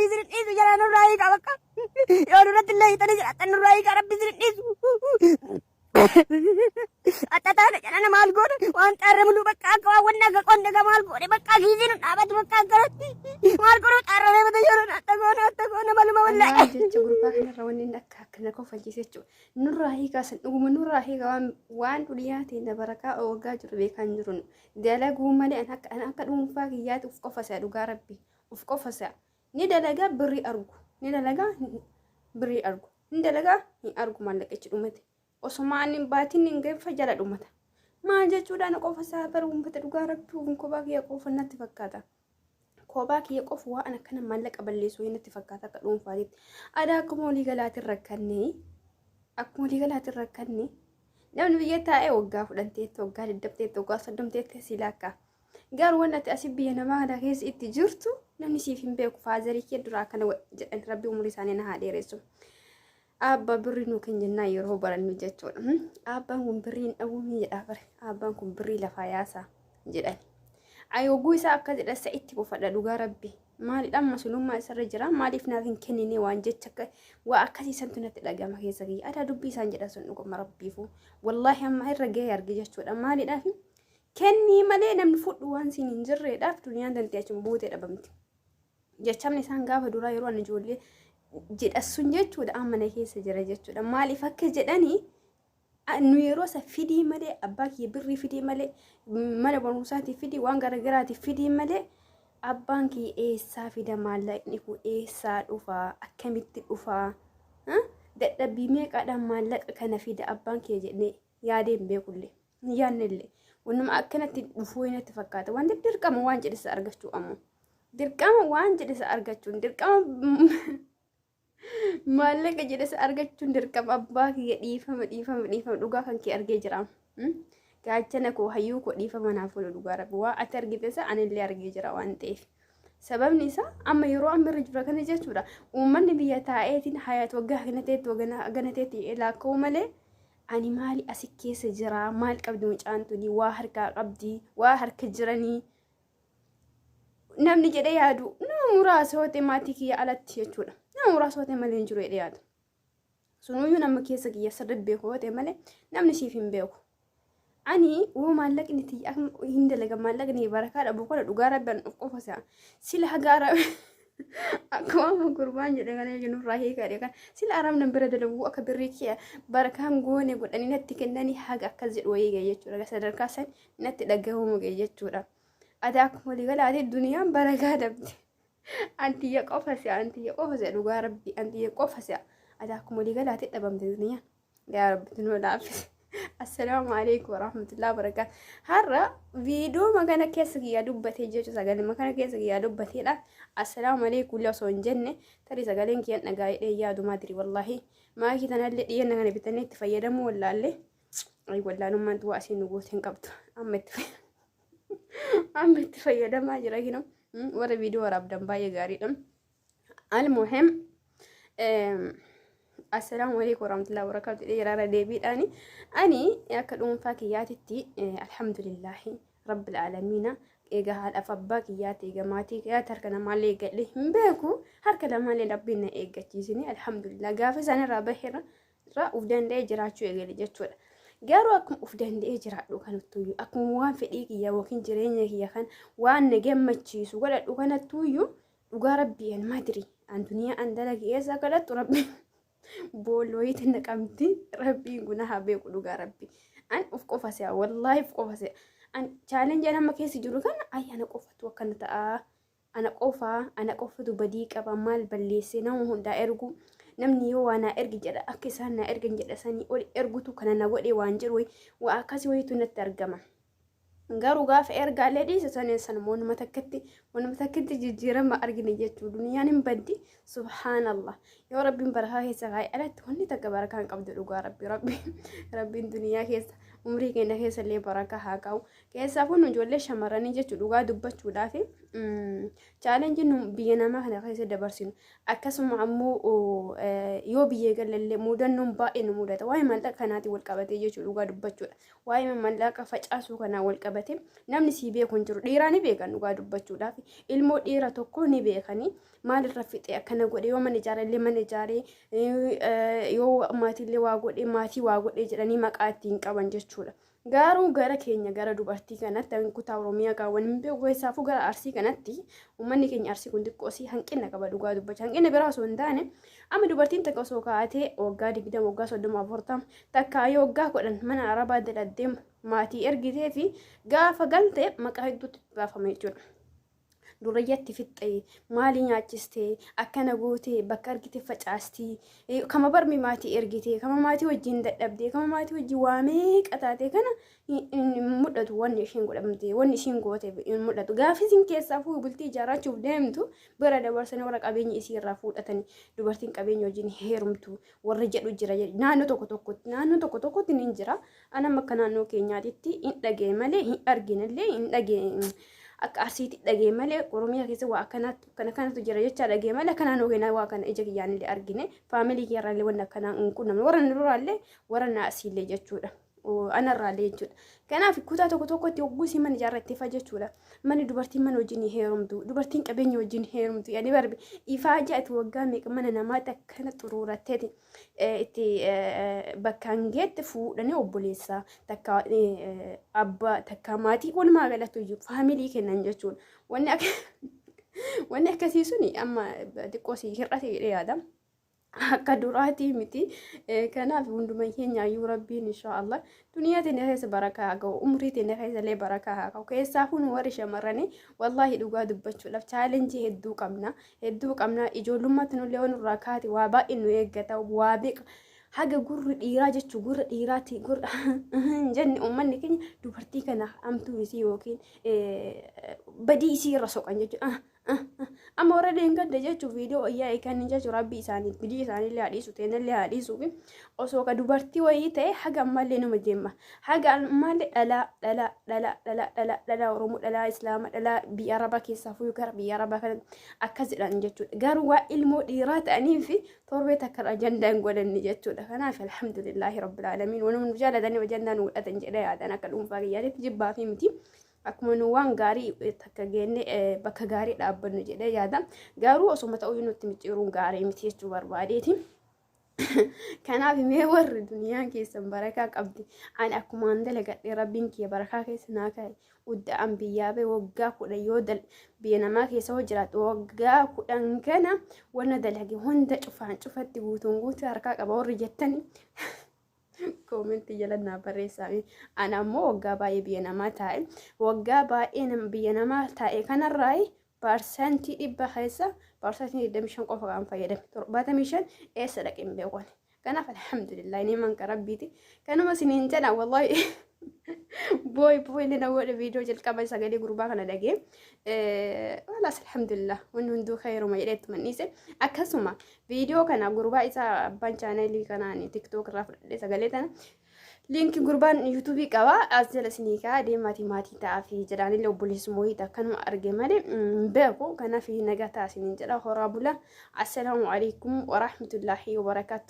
Rabbi isin dhiisu jala nurraa hiikaa bakka. Yoo nurratti illee hiitanii jiraattan nurraa hiikaa Rabbi isin dhiisu. Axxataadha jedhana maal goona waan xaarre muluu bakka akka waan wanna akka qonne ga maal goone bakka kiisiin nu dhaabatu bakka akkanatti maal goonu xaarramee mata yeroo atta goona atta goona maluma Wallaahi wallaahi. jecha gurbaa kanarra wanni inni akka akkana kofalchiise jechuudha. Nurraa hiikaa san dhuguma nurraa hiika waan waan duniyaa teenya barakaa waggaa jiru beekaa hin jiru. Dalaguu malee an akka an akka dhuunfaa kiyyaatti uf qofa se'a dhugaa rabbi uf qofa se'a. Ni dalagaa birrii argu ni dalagaa birrii argu ni dalagaa hin argu maallaqichi dhumate. Osuma ani hin baatiin hin gahinfa jala dhumata. Maal jechuudha ana qofa isaa bara uummata dhugaa rabbi kun kophaa kiyya qofa natti fakkaata. Kophaa kiyya qofa waan akkana maallaqa balleessu natti fakkaata akka dhuunfaatitti. Adaa akkuma walii galaatiin rakkanne akkuma walii galaatiin rakkanne namni biyya taa'ee waggaa fudhanteetti waggaa digdamteetti waggaa soddomteetti si laakka. Garuu wanni ati asii biyya namaa kana keessa itti jirtu namni siif hin beeku faazarii kee duraa akkana jedhan rabbi umurii isaanii na haa dheeressu. Abbaa birrii nuu kenni jennaan yeroo barannu jechuudha. Abbaan kun birrii hin dhabuumii jedhaa bare. Abbaan kun birrii lafaa yaasaa jedhan. Ayi oguu isaa akka jedha isa itti kufadha dhugaa rabbi. Maalidha masulummaa isarra jira maaliif naaf hin kennine waan jecha akka waa akkasii santu natti dhagama keessa kiyya. Adaa dubbii isaan jedha sun dhuguma rabbiifu. Wallaahi amma irra gahee arge jechuudha. Maalidhaaf kennii malee namni fudhu waan siin hin jirreedhaaf duniyaan tantee achuma buutee dhabamti. Jechamni isaan gaafa duraa yeroo ani ijoollee jedha sun jechuudha amma na keessa jira jechuudha. Maaliif akka jedhanii nu yeroo isa fidii malee abbaa kiyya birrii fidii malee mana barumsaatiif fidii waan garagaraatiif fidii malee abbaan kiyya eessaa fida maallaqni kun eessaa dhufaa akkamitti dhufaa dadhabbii meeqaadhaan maallaqa kana fida abbaan kiyya jedhee yaadee hin beekullee. Hin yaadnellee. Wannuma akkanatti dhufuu natti fakkaata. Wanti dirqama waan jedhe isa argachuu ammoo. Dirqama waan jedhe isa argachuun dirqama maallaqa jedhe isa argachuun dirqama abbaa kiyya dhiifama dhiifama dhiifama dhugaa kan kee argee jira. Gaachana koo hayyuu koo dhiifama naaf oolu dhugaa rabbi waa ati argite isa anillee argee jira waan ta'eef. Sababni isaa amma yeroo amma irra jira kana jechuudha. Uummanni biyya taa'eetiin hayaat waggaa kana ta'etti waggaa kana ta'etti laakka'u malee Ani maali asi keessa jira maal qabdi mucaan tuni waa harkaa qabdi waa harka jiranii namni jedhee yaadu nama muraasa hootee maatii kiyya alatti jechuudha. Nama muraasa hootee malee hin jiru jedhee yaadu. Sunuyyuu nama keessa kiyya sirri beeku hootee malee namni siif hin beeku. Ani woo maallaqni tiyya hin dalaga maallaqni barakaa dhabu kana dhugaa rabbi an of qofa se'a. Sila haga ara akkuma amma gurbaan jedhe kana jechuun nurraa hiikaadhe kan sila arabna bira dalagu akka birrii kiyya barakaan goone godhanii natti kennanii haga akkas jedhu wayii gahe jechuudha. Sadarkaa san natti dhagahamu gahe jechuudha. Ati akkuma walii galaati duniyaan barakaa dhabde. Antiyya qofa se'a antiyya qofa se'a dhugaa rabbi antiyya qofa se'a. Ati akkuma walii galaati dhabamte duniyaan. Yaa rabbi nu laaffise. Assalaamu alaikum warahmatullahi wabarakatuh. Har'a viidiyoo magana keessa kiyyaa dubbatee jechuun sagalee magana keessa kiyyaa dubbateedha. Assalaamu alaikum illee osoo hin jenne tarii sagaleen kiyyaan dhagaa hidhee yaadu maadiri wallaahi. Maakii tanallee dhiyeenna kana bitannee itti fayyadamuu wallaalle. Ay wallaalummaan waa asiin nu goote hin qabdu. Amma itti amma itti fayyadamaa jira kinoo. Warra viidiyoo waraabdan baay'ee gaariidha. Almuhim assalaamu alaikum warahmatullahi wabarakatuh jedhee jiraara deebiidhaani. Ani akka dhuunfaa kiyyaatitti alhamdulillaahi rabbil aalamiina egaa haadhaaf abbaa kiyyaati egaa maatii kiyyaati harka namaallee eeggadhe hin beeku harka lamaallee rabbiin na eeggachiisini alhamdulillah gaafa isaan irraa baheera irraa uf danda'ee jiraachuu eegale jechuudha. Garuu akkuma uf danda'ee jiraadhu kanattuyyuu akkuma waan fedhii kiyya yookiin jireenya kiyya kan waan na gammachiisu godhadhu kanattuyyuu Dhugaa rabbii an madri an duniyaa an dalage eessa akka dhattu rabbi boolla wayiitti naqamti rabbiin kun haa beeku dhugaa rabbi an of qofa se'a wallaahi of qofa se'a an chaalenjii an amma keessa jiru kana ay ana qofatu akkana ta'a ana qofaa ana qofatu badii qaba maal balleessee nama hundaa ergu namni yoo waa naa ergi jedha akka isaan naa ergan jedha sanii ol ergutu kana na godhe waan jedhu wayi waa akkasii wayiitu natti argama. Garuu gaafa ergaalee dhiise saniin sanuma wanuma takkatti wanuma takkatti jijjiirama argine jechuu duniyaan hin baddi subhaanallah yoo rabbiin barakaa keessa kaa'e alatti wanni takka barakaa hin qabdu dhugaa rabbi rabbi rabbiin duniyaa keessa Umrii keenya keessa illee barakaa haa kaa'u. Keessaafuu nu ijoollee shamarranii jechuun dhugaa dubbachuudhaaf challenge nu biyya namaa kana keessa dabarsinu, akkasuma ammoo yoo biyya galallee mudannoon baay'ee nu mudata. Waa'ee maallaqa kanaatiin wal qabatee jechuun dhugaa dubbachuudha. Waa'ee maallaqa facaasuu kanaan wal qabatee namni sii beeku hin jiru. Dhiiraa ni beekan, dhugaa dubbachuudhaaf ilmoo dhiira tokko ni beekanii, maalirra fixee akkana godhe, yoo mana ijaarellee mana ijaaree, yoo maatiillee waa godhe, maatii waa godhe jedhanii maqaa ittiin qaban jechuudha. Garuu gara keenya, gara dubartii kanatti, kutaa Oromiyaa kaawwan hin beeku, keessaafuu gara Arsii kanatti uummanni keenya Arsii kun xiqqoo sii hanqina qaba, dhugaa dubbachaa. Hanqina biraa osoo hin taane, amma dubartiin takka osoo kaa'atee waggaa 20, waggaa 30, 40 takka yoo waggaa 10 mana arabaa daladdee maatii ergitee fi gaafa galte maqaa hedduutti baafama jechuudha. Durayyatti fixxee, maalii nyaachistee, akkana gootee, bakka argite facaastii, kama barmi maatii ergitee, kama maatii wajjin dadhabdee, kama maatii wajjin waa meeqa taatee kana hin mul'atu. Wanni isheen godhamte, wanni isheen goote hin mul'atu. Gaafi isin keessaa fuudhu bultii ijaarrachuuf deemtu bira dabarsanii warra qabeenya isii irraa fuudhatanii, dubartiin qabeenya wajjin heerumtu warra jedhu jira. Naannoo tokko tokkotti, naannoo tokko tokkotti ni jira. Anam akka naannoo keenyaatitti hin dhagee malee hin arginellee, hin dhagee. Akka Arsiitti dhagee malee, Oromiyaa keessa waa akkanaatu kana kanatu jira jecha dhagee malee, akka naannoo keenyaa waa kana ija kiyyaan illee argine, family kiyyarraallee wanni akkanaa hin qunnamne, warra duraallee warra naasiillee jechuudha. Anarraallee jechuudha. Kanaaf kutaa tokko tokkotti hogguu isii mana ijaarrattee fa jechuudha. Manni dubartiin mana wajjin heerumtu, dubartiin qabeenya wajjin heerumtu. Yani barbi ifaa ati waggaa meeqa mana namaatti akkana xuruuratteeti itti bakkaan geette fuudhanii obboleessaa takka abbaa takka maatii walumaa galatti iyyuu family kennan jechuudha. Wanni akkasii suni amma xiqqoo si hir'ate jedhee yaada. Akka duraatii miti. Kanaaf hunduma keenyaayyuu Rabbiin inshaallah duniyaa teenya keessa barakaa haa ga'u, umrii teenya keessa illee barakaa haa ga'u. Keessaafuu nu warri shamarranii, wallaahi dhugaa dubbachuudhaaf challenge hedduu qabna. Hedduu qabna. Ijoollummaatti nullee waan irraa kaate waa baay'ee nu eeggata. Waa beeka. Haga gurri dhiiraa jechuun gurra dhiiraati gurra hin jenne, uummanni keenya dubartii kana hamtuu isii yookiin badii isii irra soqan jechuudha. Amma warra deengadda jechuun viidiyoo wayyaa eegan jechuun Rabbi isaanii bidii isaaniillee haa dhiisu, teenallee haa dhiisuu fi osoo ka dubartii wayii ta'e haga ammallee nama deema. Haga ammallee dhalaa dhalaa dhalaa dhalaa dhalaa dhalaa Oromoo, dhalaa Islaama, dhalaa biyya Arabaa keessaa fuyyuu gara biyya Arabaa kana akkas jedhan jechuudha. Garuu waa ilmoo dhiiraa ta'anii fi torbee takka ajandaa hin godhanne jechuudha. Kanaaf alhamdulillaahi rabbil aalamiin, wanuma nu jaalatanii ajandaa nu godhatan jedhee yaadan. Akka dhuunfaa kiyyaatitti jibbaa fi miti. Akkuma nu waan gaarii takka geenne bakka gaarii dhaabbannu jedhee yaada. Garuu osuma ta'uu nutti micciiruun gaarii miti jechuu barbaadeeti. Kanaaf mee warri duniyaan keessan barakaa qabdi. Ani akkumaan dalagadhe Rabbiin kiyya barakaa keessa naa kaa'e. Udda'an biyyaa ba'e waggaa 10 yoo biyya namaa keessa hoo jiraatu, waggaa 10 kana wanna dalage hunda cufaan cufatti guutuun guutuu harkaa qaba warri jettani comment jala naa barreessaa. Ana ammoo waggaa baay'ee biyya namaa taa'e. Waggaa baay'ee biyya namaa taa'e kanarraa 100% keessa 25% qofa kan fayyadame. 75 eessa dhaqe hin beeku. Kanaaf alhamdulillah, ni manka Rabbiiti. Kanuma isiniin jedha, wallahi booy booy na godhe viidiyoo jalqaba sagalee gurbaa kana dhagee. Walaas alhamdulillah, wanni hunduu khayruma jedheetti manniise. Akkasuma viidiyoo kana gurbaa isaa abbaan channelii kanaan TikTok irraa fudhadhee sagalee tana. Linkii gurbaan YouTubeii qaba. As jala isinii ka'a, deemaatii maatii ta'aa fi jedhaanillee obboleessuma wayiidha akkanuma arge malee hin beeku. Kanaaf nagaa ta'a isiniin jedha. Horaa bula. Assalaamu alaikum warahmatullaahi wabarakaatu.